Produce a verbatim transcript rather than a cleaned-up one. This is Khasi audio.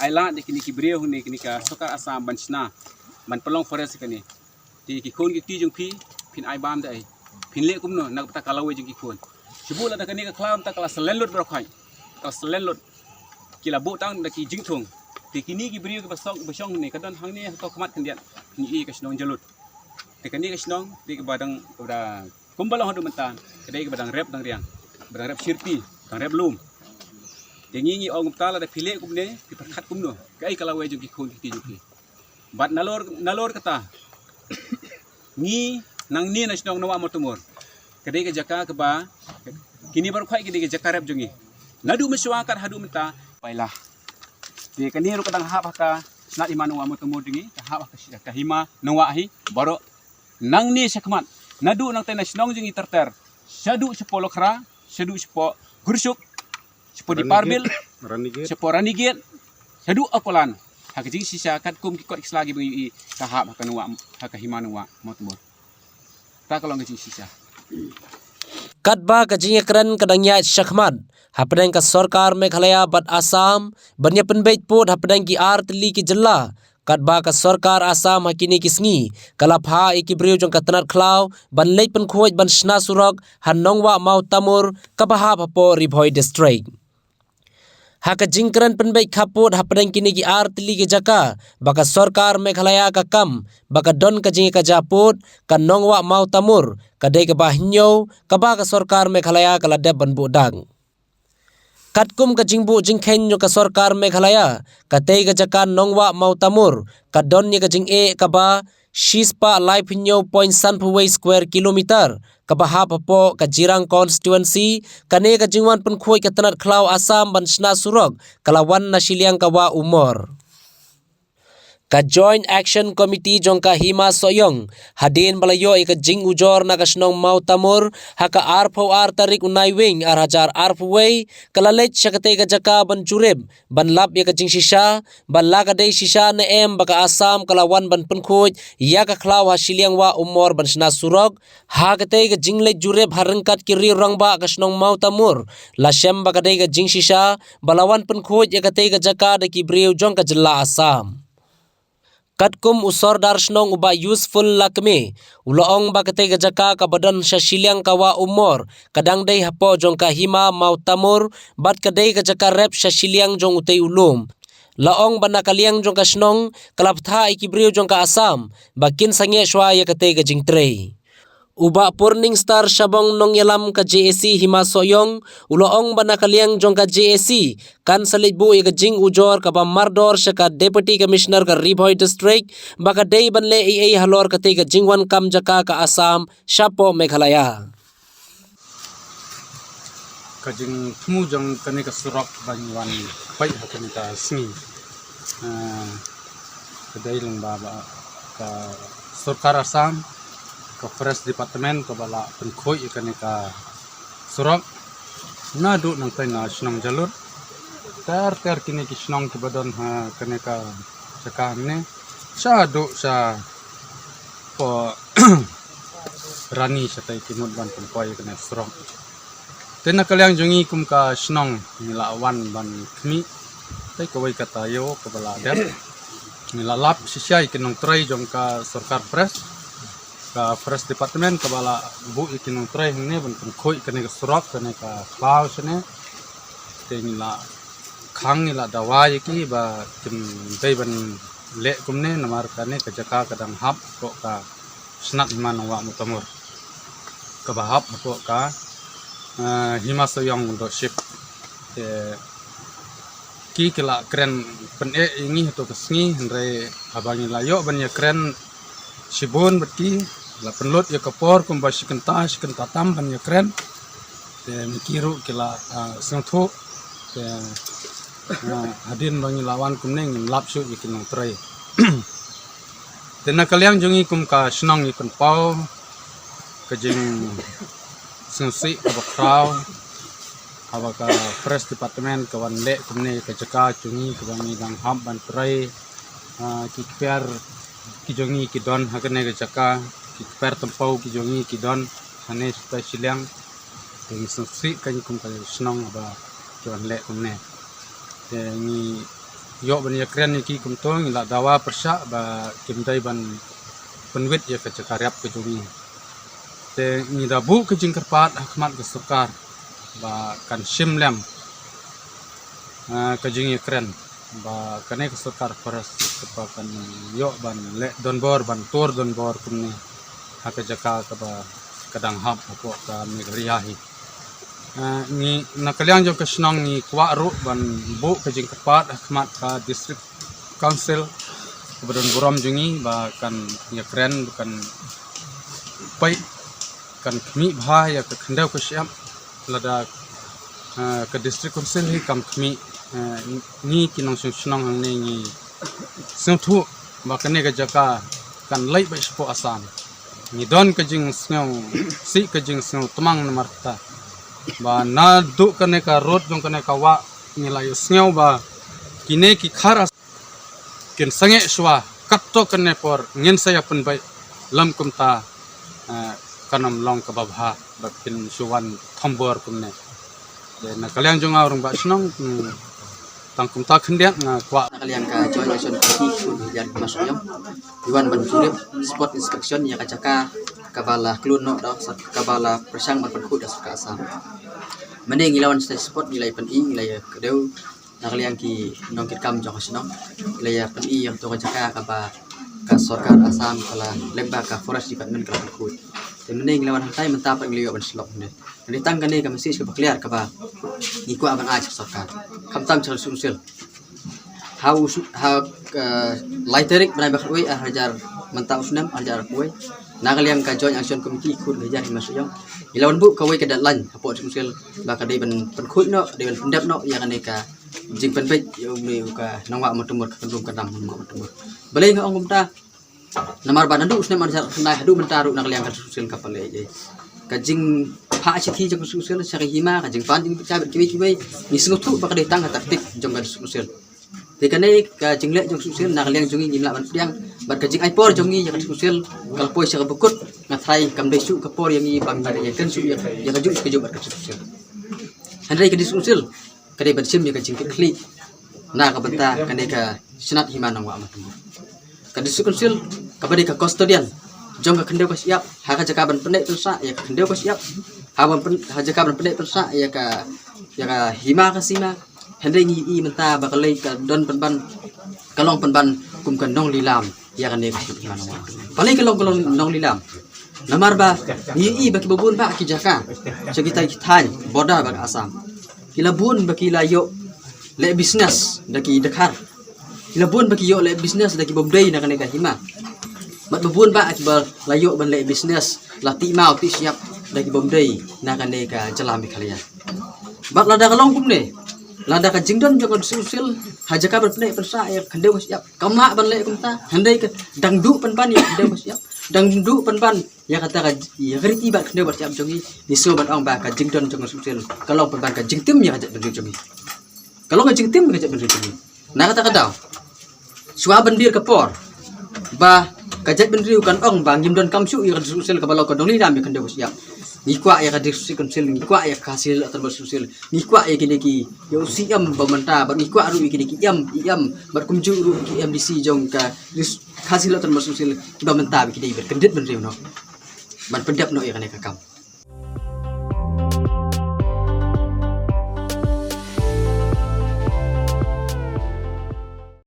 Ai lad ïa kine ki briew ne kine ka sorkar Assam ban shna ban pynlong forest kane. Te ki khun ki kti jong phi, phin ai bam da ei? Phin leh kumno na ka bynta ka lawei jong ki khun? Shu buh lada kane ka khlaw mynta ka la salen lut baroh khoit. Ka la salen lut. Ki la buh tang da ki jingthung. Te kine ki briew kiba shong, ba shong ne ka don hangne ha ka khmat khyndiat. Ngi i ka shnong Jalut. Te kane ka shnong te kaba dang, kaba da kumba long haduh mynta, ka dei kaba dang rep dang riang, ba dang rep shirti, dang rep lum. Te ngi ngi ong mynta lada phi leh kumne, phi pyrkhat kumno? Kaei ka lawei jong ki khun ki kti jong phi? Bad nalor, nalor kata, ngi nangne na shnong Nongwah Mawtamur, ka dei ka jaka kaba, kine baroh khoit ka dei ka jaka rep jong ngi. Naduh mynshuwa kat haduh mynta, paila. Te kane ruh ka dang hap ha ka shnat hima Nongwah Mawtamur jong ngi, ka hap ha ka shi-, ka hima Nongwah hi baroh. Nangne shakhmat, naduh nangtai na shnong jong ngi ter ter, shaduh shapoh Lokhra, shaduh shapoh Gurshuk, shapoh Diparbel, Ranigate. Shapoh Ranigate, shaduh Akolan. Ha ka jingshisha katkum ki kot ki sla kiba ngi ïohi, ka hap ha ka Nongwah, ha ka hima Nongwah Mawtamur. Ta ka long ka jingshisha. Katba ka jingïakren ka dang ïaid shakhmat hapdeng ka sorkar Meghalaya bad Assam ban ïa pynbeit pud hapdeng ki ar tylli ki jylla, katba ka sorkar Assam ha kine ki sngi ka la phah ïa ki briew jong ka tnat khlaw ban leit pynkhuid ban shna surok ha Nongwah Mawtamur kaba hap hapoh Ri Bhoi District. Ha ka jingkren pynbeit khappud hapdeng kine ki ar tylli ki jaka ba ka sorkar Meghalaya ka kam ba ka don ka jingïakajia pud, ka Nongwah Mawtamur ka dei kaba hynñiew kaba ka sorkar Meghalaya ka la dep ban buh dak. Katkum ka jingbuh jingkheiñ jong ka sorkar Meghalaya, katei ka jaka Nongwah Mawtamur ka don ïa ka jingeh kaba shispah laiphew hynñiew point sanphew wei square kilometer, kaba hap hapoh ka Jirang constituency. Kane ka jingwan pynkhuid ka tnat khlaw Assam ban shna surok ka la wan na shiliang ka Wah Umor. Ka Joint Action Committee jong ka Hima Sohiong, hadien ba la ïoh ïa ka jingujor na ka shnong Mawtamur ha ka arphew ar tarik u Naiwieng ar hajar arphew wei, ka la leit sha katei ka jaka ban jurip, ban lap ïa ka jingshisha, ba la ka dei shisha ne em ba ka Assam ka la wan ban pynkhuid ïa ka khlaw ha shiliang Wah Umor ban shna surok. Ha katei ka jingleit jurip ha ryngkat ki riew rangbah ka shnong Mawtamur, la shem ba ka dei ka jingshisha ba la wan pynkhuid ïa katei ka jaka da ki briew jong ka jylla Assam. Katkum u Sordar shnong u Bah Useful Lakme, u la ong ba katei ka jaka kaba don sha shiliang ka Wah Umor ka dang dei hapoh jong ka Hima Mawtamur bad ka dei ka jaka rep sha shiliang jong utei u lum. La ong ba na ka liang jong ka shnong ka la bthah ïa ki briew jong ka Assam ba kin sangeh shuwa ïa katei ka jingtrei. U Bah Purning Star Shabong, nongïalam ka J A C Hima Sohiong, u la ong ba na ka liang jong ka J A C kan sa leit buh ïa ka jingujor kaba mardor sha ka Deputy Commissioner ka Ri Bhoi District ba ka dei ban leh ei ei halor katei ka jingwan kam jaka ka Assam shapoh Meghalaya. Ka jingthmu jong kane ka surok ba ngi wan peit ha kane ka sngi, ah, ka dei lyngba ba ka sorkar Assam, ka Forest Department kaba la pynkhuid ïa kane ka surok naduh nangtai na shnong Jalut ter ter kine ki shnong kiba don ha kane ka jaka hangne, shaduh shapoh Rani, shatei ki mut ban pynpoi ïa kane ka surok. Te na ka liang jong ngi kum ka shnong ngi la wan ban khmih, te kawei ka taïew kaba la dep, ngi la lap shisha ïa ki nongtrei jong ka sorkar Forest, ka Forest Department kaba la buh ïa ki nongtrei hangne ban pynkhuid kane ka surok, kane ka khlaw shane. Te ngi la khang, ngi la dawa ïa ki ba kim dei ban leh kumne, namar kane ka jaka ka dang hap hapoh ka shnat Hima Nongwah Mawtamur, kaba hap hapoh ka, eh, Hima Sohiong Lordship. Te ki, ki la kren pyneh ïa ngi hato ka sngi, hynrei haba ngi la ïoh ban ïakren shibun bad ki, la pynlut ïa ka por kumba shi kynta, shi kynta tam ban ïakren. Te ma ki ruh ki la, ah, sngewthuh. Te, ah, hadien ba ngi la wan kumne ngim lap shuh ïa ki nongtrei. Te na ka liang jong ngi kum ka shnong ngi pynpaw ka jingsngewsih kaba khraw haba ka Forest Department ka wan leh kumne ka jaka jong ngi kaba ngi dang hap ban trei. Ah, ki kper ki jong ngi ki don ha kane ka jaka, ki kper tympew ki jong ngi ki don hane shatei shiliang. Te ngi sngewsih ka ngi kum ka shnong ba ki wan leh kumne. Te ngi Ïoh ban ïakren ïa ki kumto, ngi la dawa pyrshah ba kim dei ban pynwit ïa ka jaka rep ka jong ngi. Te ngi da buh ka jingkyrpad ha khmat ka sorkar ba kan shim lem, ah, ka jingïakren ba kane ka sorkar forest kaba kan ïoh ban leh donbor, ban tur donbor kumne ha ka jaka kaba ka dang hap hapoh ka Meghalaya hi. Ah, ngi na ka liang jong ka shnong ngi kwah ruh ban buh ka jingkyrpad ha khmat ka District Council kaba don burom jong ngi ba kan ïakren, ba kan peit, kan khmih bha ïa ka khyndew ka shyiap. Lada, ah, ka District Council hi kam khmih, ah, ngi ki nongshong shnong hangne ngi sngewthuh ba kane ka jaka kan leit beit shapoh Assam. Ngi don ka jingsngew sih, ka jingsngew tmang namar kata ba naduh kane ka road jong kane ka wah ngi la ïohsngew ba kine ki khar Assam kin sangeh shuwa, katto katne por ngin sa ïa pynbeit. Lym kumta, eh, kan ym long kaba bha ba kin shu wan thombor kumne. Te na ka liang jong nga u rangbah shnong, mm, tang kumta khyndiat nga kwah. Na ka liang ka Joint Action Committee Khun Hajar Hima Sohiong, ngi wan ban jurip spot inspection ïa ka jaka kaba la khlun noh da, kaba la pyrshang ban pynkhuid da sorkar Assam. Mynne ngi la wan sha spot, ngi la ïa pyni, ngi la ïa kdew na ka liang ki nongkitkam jong ka shnong, ngi la ïa pyni ïa kato ka jaka kaba ka sorkar Assam ka la, lyngba ka Forest Department ka la pynkhuid. Te mynne ngi la wan hangtai, mynta pat ngi la ïoh ban shlok hangne. Hynrei tang kane ka message kaba clear kaba ngi kwah ban ai sha ka sorkar, khamtam sha ka District Council. Ha u shu-, ha, eh, lai tarik bnai ba khatwei, ar hajar, mynta u snem ar hajar arphew wei, na ka liang ka Joint Action Committee Khun Hajar Hima Sohiong, ngi la wan buh kawei ka deadline hapoh District Council ba ka dei ban pynkhuid noh, ka dei ban pyndep noh ïa kane ka jingpynbeit ïa une u ka nongwah Mawtynmur, ka kyndrum kyndam nongwah Mawtynmur. Balei nga ong kumta? Namar ba naduh u snem ar hajar khyndai haduh mynta ruh na ka liang ka District Council kam pat leh ei ei. Ka jingphah shithi jong ka District Council sha ka hima, ka jingpan jingpynjah bad kiwei kiwei, ngi sngewthuh ba ka dei tang ka taktik jong ka District Council. Te kane ka jingleh jong ka District Council na ka liang jong ngi ngim lah ban pdiang, bad ka jingai por jong ngi ïa ka District Council ka la poi sha kaba kut. Nga tharai kam dei shuh ka por ïa ngi ba ngin ïakren shuh ïa, ïa kajuh kajuh bad ka District Council. Hynrei ka District Council ka dei ban shim ïa ka jingkitkhlieh na ka bynta kane ka shnat hima nongwah Mawtynmur. Ka District Council kaba dei ka custodian jong ka khyndew ka shyiap, ha ka jaka ban pynneh pynsah ïa ka khyndew ka shyiap, ha ban pyn-, ha jaka ban pynneh pynsah ïa ka, ïa ka hima ka sima. Hynrei ngi ïohi mynta ba ka leit ka don pynban, ka long pynban kum ka nonglilam ïa kane ka shnat hima nongwah. Balei ka long, ka long nonglilam? Namar ba ngi ïohi ba kiba bun bah ki jaka sha kita ki thaiñ border bad ka Assam, ki la bun ba ki la ïoh leh business da ki dkhar. Ki la bun ba ki ïoh leh business da ki bym dei na kane ka hima. Bad ba bun bah kiba la ïoh ban leh business, la tih maw tih shyiap da ki bym dei na kane ka jylla Meghalaya. Bad lada ka long kumne, lada ka jingdon jong ka District Council ha jaka ban pynneh pynsah ïa ka khyndew ka shyiap kam lah ban leh kumta, hynrei ka dang duh pynban ïa ka khyndew ka shyiap, dang duh pynban ïa kata ka, ïa ka riti bad khyndew bad shyiap jong ngi, ngi sngew ban ong ba ka jingdon jong ka District Council ka long pynban ka jingtim ïa ka jaitbynriew jong ngi. Ka long ka jingtim ïa ka jaitbynriew jong ngi. Na kata ka daw, shuwa ban dier ka por ba ka jaitbynriew kan ong ba ngim donkam shuh ïa ka District Council kaba long ka nonglilam ïa ka khyndew ka shyiap, ngi kwah ïa ka District Council, ngi kwah ïa ka Khasi Hills Autonomous Council, ngi kwah ïa kine ki, ïa u C M ba mynta, bad ngi kwah ruh ïa kine ki M, E M, bad kumjuh ruh ki M D C jong ka Dis-, Khasi Hills Autonomous Council kiba mynta ba ki dei ban kyndit bynriew noh ban pyndep noh ïa kane ka kam.